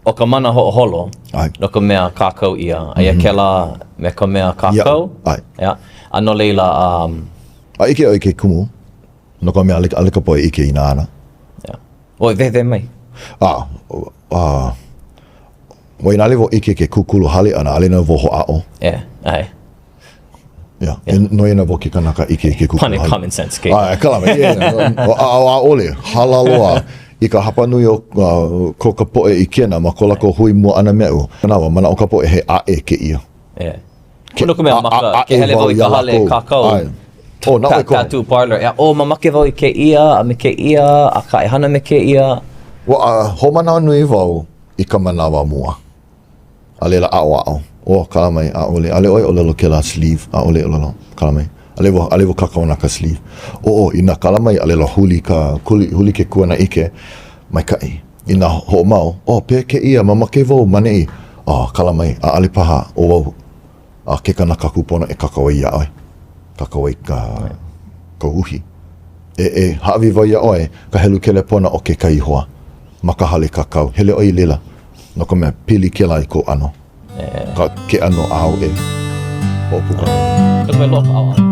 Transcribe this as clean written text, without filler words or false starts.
ʻO ka mana hoʻoholo no ka mea kākau ʻia, aia kēlā me ka mea kākau. ʻAe. Yeah. A no laila, um. A ʻike ʻoe i ke kumu, no ka mea, ʻaʻole ka poʻe ʻike i nā hana. Yeah. ʻOe, wehewehe mai. A, a, ua inā ʻaʻole wau ʻike ke kūkulu hale ʻana, ʻaʻole nō wau hoʻāʻo. Yeah, ʻae. Yeah. Yeah. No ia wau ke kanaka ʻike i ke kūkulu hale. Pane common sense ke. ʻAe, kala mai. Yeah, ʻaʻole, hala loa i ka hapanui o uh, ko ka poʻe ʻikena ma ko lākou hui mua ʻana me aʻu. Manawa, manaʻo ka poʻe he ʻaʻe kēia. Yeah. Ke, no ka mea, ma ka, ke hele wau i ka hale kākau. ʻAe. Oh, na ʻoe Tattoo parlor. Yeah, oh, mamake wau i kēia, a me kēia, akā e hana me kēia. Ua uh, hoʻomanawanui wau i ka manawa mua. A laila aʻoaʻo. Oh, kala mai, ʻaʻole. ʻAʻole ʻoe ʻōlelo kēlā sleeve. ʻAʻole ʻōlelo. Kala mai. ʻAʻole wau, ʻaʻole wau kākau na ka sleeve. ʻO, inā kala mai, a laila huli ka, huli, huli ke kuanaʻike, maikaʻi. Inā hoʻomau, oh, pehea kēia, mamake wau ma neʻi. Oh, kala mai, ʻaʻole paha ʻo wau a ke kanaka kūpono e kākau ai iā ʻoe. Kākau ai ka, ka uhi. E, e hāʻawi wau iā ʻoe ka helu kelepona o kekahi hoa ma ka hale kākau. Hele ʻoe i laila. No ka mea, pili kēlā i kou ʻano. Ka, ke ʻano āu e hoʻopuka nei.